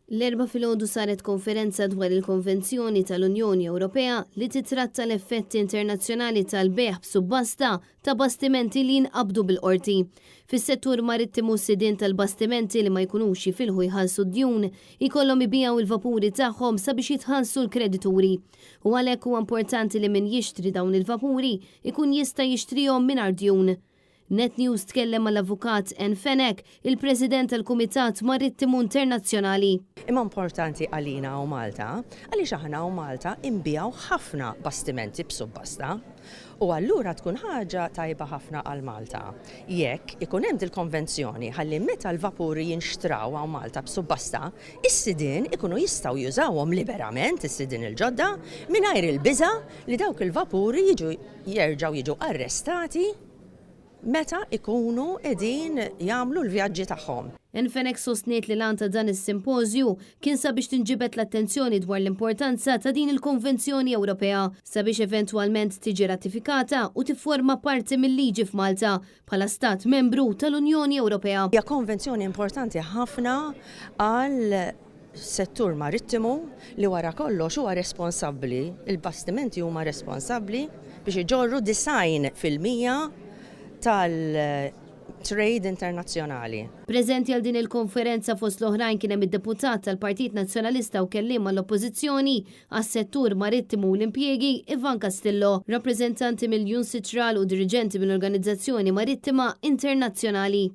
L-Erbgħa filgħodu saret konferenza dwar il-Konvenzjoni tal-Unjoni Ewropea li titratta l-effetti internazzjonali tal-bejgħ b'subbasta ta' bastimenti li jinqabdu bil-qorti. Fis-settur marittimu s-sidien tal-bastimenti li ma jkunux jifilħu jħallsu d-djun jkollhom ibigħu l-vapuri tagħhom sabiex jitħallsu l-kredituri. U għalhekk huwa importanti li min jixtri dawn il-vapuri jkun jista' jixtrihom mingħajr djun. Net News tkellem mal-Avukat Ann Fenech, il-President tal-Kumitat Marittimu Internazzjonali. Imma importanti għalina hawn Malta, għaliex aħna hawn Malta inbiegħu ħafna bastimenti b'subbasta. U allura tkun ħaġa tajba ħafna għal Malta jekk ikun hemm dil-konvenzjoni ħalli meta l-vapuri jinxtraw hawn Malta b'subbasta, is-sidien ikunu jistgħu jużawhom liberament, is-sidien il-ġodda, mingħajr il-biża' li dawk il-vapuri jiġu jerġgħu jiġu arrestati meta jkunu qegħdin jagħmlu l-vjaġġi tagħhom. Ann Fenech sostniet li l-għan ta' dan is-simpożju kien sabiex tinġibed l-attenzjoni dwar l-importanza ta' din il-Konvenzjoni Ewropea sabiex eventwalment tiġi ratifikata u tifforma parti mil-liġi f'Malta bħala stat membru tal-Unjoni Ewropea. Hija konvenzjoni importanti ħafna għal settur marittimu li wara kollox huwa responsabbli, il-bastimenti huma responsabbli biex iġorru 90% tal-trade internazzjonali. Preżenti għal din il-konferenza fost l-oħrajn kien hemm id-Deputat tal-Partit Nazzjonalista u kelliem għall-Oppożizzjoni għas-settur marittimu u l-impjiegi Ivan Castillo, rappreżentanti mill-UNCITRAL u diriġenti mill-Organizzazzjoni Marittima Internazzjonali.